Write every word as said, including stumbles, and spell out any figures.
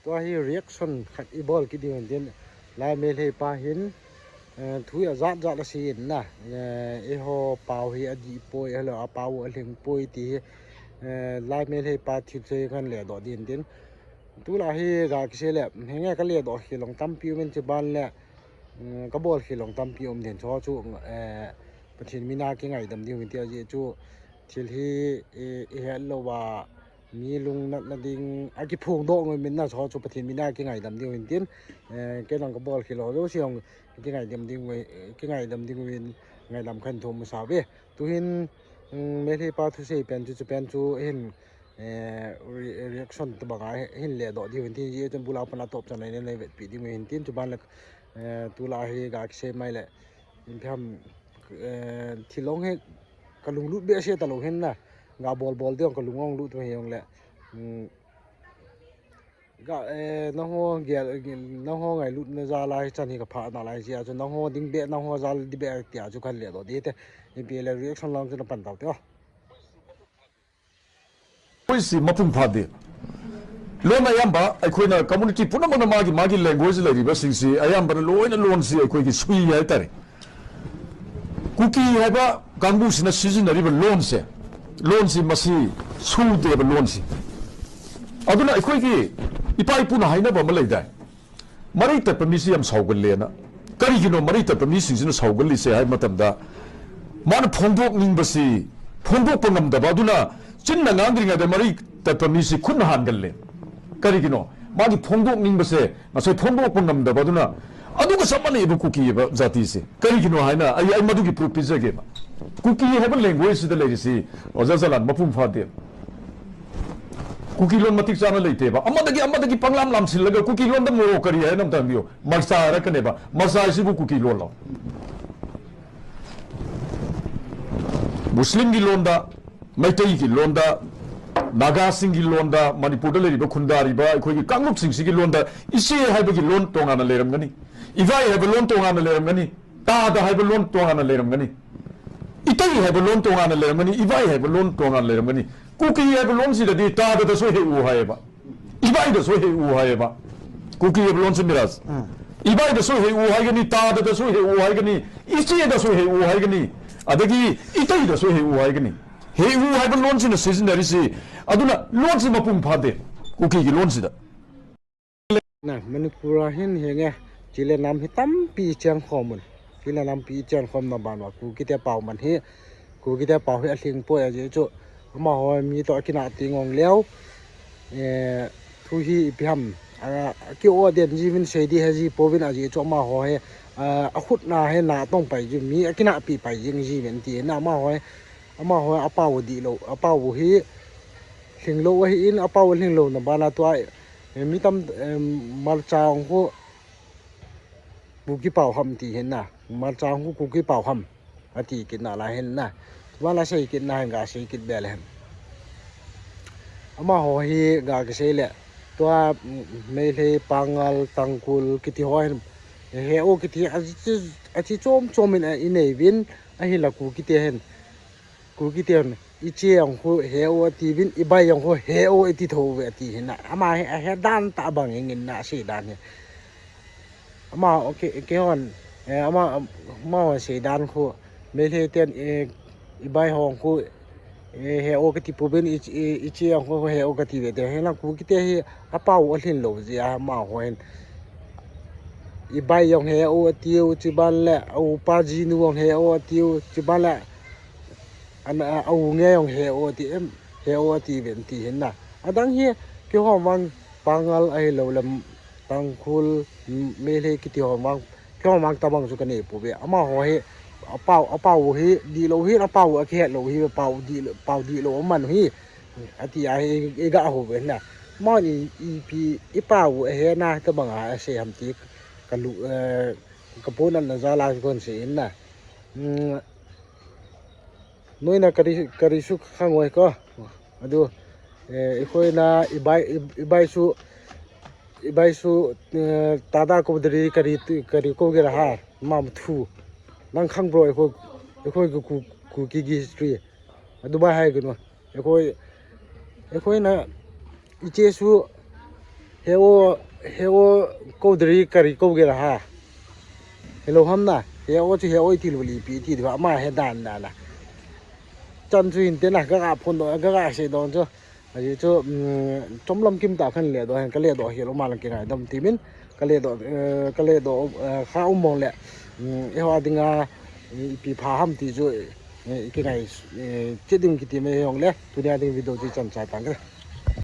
Tua hi reaction khat i bol kit ding in tin, lai Meitei pa hin, eh, thu a jat jat a sei in na, eh, eiho pau hi a dih poi, ahilou a pau a lhing poi ti hi, eh, lai Meitei pa thil sei kan le doh ding in tin. Tulai hi ga kisei le, henge ka le doh hi long tampi um in chi ban le, mm, ka bol hi long tampi um den cho chu, eh, Pathen mina kingaidam ding in ti a ji chu thil hi, eh, i het lou va, mi lungnatna ding, a kiphong doh ngoi min na cho chu Pathen mina kingaidam ding in tin, eh, kei lang ka bol hi lo, lo si hong kingaidam ding ngoi, kingaidam ding in ngaidam khan thum sa ve. Tuhin, mm, Meitei pa thusei pen chu, chu pen chu hin, eh, re-, reaction tabang a hin le doh ding in tin, ji chun bula pana top chan nei nei vetpi ding in tin, chu ban le, eh, tulai hi ga kisei mai le, in tham, eh, thil long he, ka lunglut behseh talou hin na, ga bol bol ding ka lung ong lut mai hong le, mm, ga, eh, nangho gel, nangho ngailutna jal a hi chan hi ka pha nalai ji a chu nangho ding beh, nangho jal ding beh ti a chu kan le doh ding te, in pi le reaction lang chu na pan tau te o. ꯑꯩꯈꯣꯏꯁꯤ ꯃꯄꯨꯡ ꯐꯥꯗꯦ꯫ ꯂꯣꯟ ꯑꯌꯥꯝꯕ ꯑꯩꯈꯣꯏꯅ community ꯄꯨꯝꯅꯃꯛꯅ ꯃꯥꯒꯤ ꯃꯥꯒꯤ language ꯂꯩꯔꯤꯕꯁꯤꯡꯁꯤ ꯑꯌꯥꯝꯕꯅ ꯂꯣꯏꯅ ꯂꯣꯟꯁꯤ ꯑꯩꯈꯣꯏꯒꯤ ꯁꯨꯏ ꯍꯥꯏꯇꯥꯔꯦ꯫ ꯀꯨꯀꯤ ꯍꯥꯏꯕ ꯀꯥꯡꯕꯨꯁꯤꯅ ꯁꯤꯖꯤꯟꯅꯔꯤꯕ ꯂꯣꯟꯁꯦ, ꯂꯣꯟꯁꯤ ꯃꯁꯤ ꯁꯨꯗꯦꯕ ꯂꯣꯟꯁꯤ꯫ ꯑꯗꯨꯅ ꯑꯩꯈꯣꯏꯒꯤ ꯏꯄꯥ ꯏꯄꯨꯅ ꯍꯥꯏꯅꯕ ꯑꯃ ꯂꯩꯗꯥꯏ, ꯃꯔꯩ ꯇꯠꯄ ꯃꯤꯁꯤ ꯌꯥꯝ ꯁꯥꯎꯒꯜꯂꯦꯅ꯫ ꯀꯔꯤꯒꯤꯅꯣ ꯃꯔꯩ ꯇꯠꯄ ꯃꯤꯁꯤꯡꯁꯤꯅ ꯁꯥꯎꯒꯜꯂꯤꯁꯦ ꯍꯥꯏꯕ ꯃꯇꯝꯗ, ꯃꯥꯅ ꯐꯣꯡꯗꯣꯛꯅꯤꯡꯕꯁꯤ ꯐꯣꯡꯗꯣꯛꯄ ꯉꯝꯗꯕ, ꯑꯗꯨꯅ ꯆꯤꯟꯅ ꯉꯥꯡꯗ꯭ꯔꯤꯉꯩꯗ ꯃꯔꯩ ꯇꯠꯄ ꯃꯤꯁꯤ ꯈꯨꯠꯅ ꯍꯥꯟꯒꯜꯂꯦ꯫ ꯀꯔꯤꯒꯤꯅꯣ? ꯃꯥꯒꯤ ꯐꯣꯡꯗꯣꯛꯅꯤꯡꯕꯁꯦ ꯉꯁꯥꯏ ꯐꯣꯡꯗꯣꯛꯄ ꯉꯝꯗꯕ, ꯑꯗꯨꯅ ꯑꯗꯨꯒ ꯆꯞ ꯃꯥꯟꯅꯩꯕ ꯀꯨꯀꯤ ꯍꯥꯏꯕ ꯖꯥꯇꯤꯁꯦ꯫ ꯀꯔꯤꯒꯤꯅꯣ ꯍꯥꯏꯅ ꯑꯩ, ꯑꯩ ꯃꯗꯨꯒꯤ proof ꯄꯤꯖꯒꯦꯕ꯫ ꯀꯨꯀꯤ ꯍꯥꯏꯕ language ꯁꯤꯗ ꯂꯩꯔꯤꯁꯤ, ꯑꯣꯖꯥ ꯖꯂꯥꯟ, ꯃꯄꯨꯡ ꯐꯥꯗꯦ꯫ ꯀꯨꯀꯤ ꯂꯣꯟ ꯃꯇꯤꯛ ꯆꯥꯅ ꯂꯩꯇꯦꯕ꯫ ꯑꯃꯗꯒꯤ ꯑꯃꯗꯒꯤ ꯄꯪꯂꯥꯝ ꯂꯥꯝꯁꯤꯜꯂꯒ ꯀꯨꯀꯤ ꯂꯣꯟꯗ ꯃꯣꯔꯣꯛ ꯀꯔꯤ ꯍꯥꯏꯅ ꯑꯝꯇ ꯍꯪꯕꯤꯌꯨ꯫ ꯃꯔꯆꯥ ꯍꯥꯏꯔꯛꯀꯅꯦꯕ꯫ ꯃꯔꯆꯥ ꯍꯥꯏꯁꯤꯕꯨ ꯀꯨꯀꯤ ꯂꯣꯟꯂꯣ? ꯃꯨꯁꯂꯤꯝꯒꯤ ꯂꯣꯟꯗ, ꯃꯩꯇꯩꯒꯤ ꯂꯣꯟꯗ, ꯅꯥꯒꯥꯁꯤꯡꯒꯤ ꯂꯣꯟꯗ, ꯃꯅꯤꯄꯨꯔꯗ ꯂꯩꯔꯤꯕ ꯈꯨꯟꯗꯥꯔꯤꯕ ꯑꯩꯈꯣꯏꯒꯤ ꯀꯥꯡꯂꯨꯞꯁꯤꯡꯁꯤꯒꯤ ꯂꯣꯟꯗ ꯏꯆꯦ ꯍꯥꯏꯕꯒꯤ ꯂꯣꯟ ꯇꯣꯉꯥꯟꯅ ꯂꯩꯔꯝꯒꯅꯤ, ꯏꯚꯥꯏ ꯍꯥꯏꯕ ꯂꯣꯟ ꯇꯣꯉꯥꯟꯅ ꯂꯩꯔꯝꯒꯅꯤ, ꯇꯥꯗ ꯍꯥꯏꯕ ꯂꯣꯟ ꯇꯣꯉꯥꯟꯅ ꯂꯩꯔꯝꯒꯅꯤ, ꯏꯇꯩ ꯍꯥꯏꯕ ꯂꯣꯟ ꯇꯣꯉꯥꯟꯅ ꯂꯩꯔꯝꯒꯅꯤ, ꯏꯚꯥꯏ ꯍꯥꯏꯕ ꯂꯣꯟ ꯇꯣꯉꯥꯟꯅ ꯂꯩꯔꯝꯒꯅꯤ꯫ ꯀꯨꯀꯤ ꯍꯥꯏꯕ ꯂꯣꯟꯁꯤꯗꯗꯤ ꯇꯥꯗꯗꯁꯨ ꯍꯦꯛꯎ ꯍꯥꯏꯌꯦꯕ, ꯏꯕꯥꯏꯗꯁꯨ ꯍꯦꯛꯎ ꯍꯥꯏꯌꯦꯕ꯫ ꯀꯨꯀꯤ ꯍꯥꯏꯕ ꯂꯣꯟꯁꯤ ꯃꯤꯔꯥꯖ, ꯎꯝ, ꯏꯕꯥꯏꯗꯁꯨ ꯍꯦꯛꯎ ꯍꯥꯏꯒꯅꯤ, ꯇꯥꯗꯗꯁꯨ ꯍꯦꯛꯎ ꯍꯥꯏꯒꯅꯤ, ꯏꯆꯦꯗꯁꯨ ꯍꯦꯛꯎ ꯍꯥꯏꯒꯅꯤ, ꯑꯗꯒꯤ ꯏꯇꯩꯗꯁꯨ ꯍꯦꯛꯎ ꯍꯥꯏꯒꯅꯤ꯫ ꯍꯦꯛꯎ ꯍꯥꯏꯕ ꯂꯣꯟꯁꯤꯅ ꯁꯤꯖꯤꯟꯅꯔꯤꯁꯤ, ꯑꯗꯨꯅ ꯂꯣꯟꯁꯤ ꯃꯄꯨꯡ ꯐꯥꯗꯦ ꯀꯨꯀꯤꯒꯤ ꯂꯣꯟꯁꯤꯗ꯫ Na, Manipur a hin henge, chile nam hi tampi cheng khom un. Chile nampi cheng khom na ban uva, Kukite pau man hi, Kukite pau hi alhing poi a ji chu, amaho mi to akinah ti ngong leu. Eh, thu hi ipi ham, a, ki o den ji vin sei di he ji po vin a ji chu amaho hi, a, akhut na hi na tong pai ji, mi akinah pi pai jing ji vin ti na amaho hi, amaho hi apau di lo, apau hi, Lhinglou ahin, apau lhinglou na bana tua, eh, mi tam, eh, Marchang khu Kuki pau ham ti hin na. Marchang khu Kuki pau ham. Ati kit na la hin na. Tua la sei kit na hin ga sei kit bel hin. Amaho hi ga kisei le. Tua, mm, Meitei, Pangal, Tangkhul kiti ho hin. He o kiti a chi, a chi chom chom in a inei vin. Ahi la Kukite hin. Kukite hin, iche jong khu he o ati vin, ibai jong khu he o iti tho ve ati hin na. Ama hi ahe dan tah bang in na sei dan hi. Ama, okay, keihon, eh, ama, ama hon sei dan khu, Meitei ten, eh, ibai hon khu, eh, he o kati pu vin, i, i, iche jong khu he o kati ve te. Hin na Kukite hi apau alhin lou jeh a amaho hin. Ibai jong he o atiu, chiban le, a upa jinu jong he o atiu, chiban le, An, a, a u nge jong he o ti em, he o ti ven ti hin na. Adang hi, keiho vang Pangal ahilou le Tangkhul, m-, Meitei kiti ho vang, keiho vang tabang chu kanei pouve. Amaho hi, apau, apau hi, dihlou hi, apau akihet lou hi, pau di, pau dihlou aman hi. Ati a hi, i ga hou ve na. Amaho hi, ipi, ipau ahe na, tabang a, asei ham ti, kalu, eh, kapu nan na jal a kon sei in na. Mm, ꯅꯣꯏꯅ ꯀꯔꯤ, ꯀꯔꯤꯁꯨ ꯈꯪꯉꯣꯏꯀꯣ꯫ ꯑꯗꯨ, ꯑꯦ, ꯑꯩꯈꯣꯏꯅ ꯏꯕꯥꯏ, ꯏꯕꯥꯏꯁꯨ, ꯏꯕꯥꯏꯁꯨ, ꯑꯦ, ꯇꯥꯗꯥ ꯀꯧꯗ꯭ꯔꯤ ꯀꯔꯤ, ꯀꯔꯤ ꯀꯧꯒꯦꯔꯥ ꯍꯥ? ꯃꯥ ꯃꯊꯨ꯫ ꯅꯪ ꯈꯪꯕ꯭ꯔꯣ ꯑꯩꯈꯣꯏ, ꯑꯩꯈꯣꯏꯒꯤ ꯀꯨ-, ꯀꯨꯀꯤꯒꯤ history? ꯑꯗꯨꯃꯥꯏ ꯍꯥꯏꯒꯅꯨ꯫ ꯑꯩꯈꯣꯏ, ꯑꯩꯈꯣꯏꯅ ꯏꯆꯦꯁꯨ He o, he o, kou deri kari kou gela ha. Hello ham na. He o chu he o iti lou le ipi iti diu ham, ama he dan na na. Chan chu hinte na, ka ga phone doh, ka ga sei doh chu. Ajeh chu, um, chomlam kim tah khan le doh hen, ka le doh hi lou ma lang kingaidam ti min. Ka le doh, eh, ka le doh, eh, kha um mong le. Um, eiho a dinga, eh, ipi pha ham ti chu, eh, kingai, eh, che ding kiti mai hong le. Tunia ding video chu chan cha tang ka.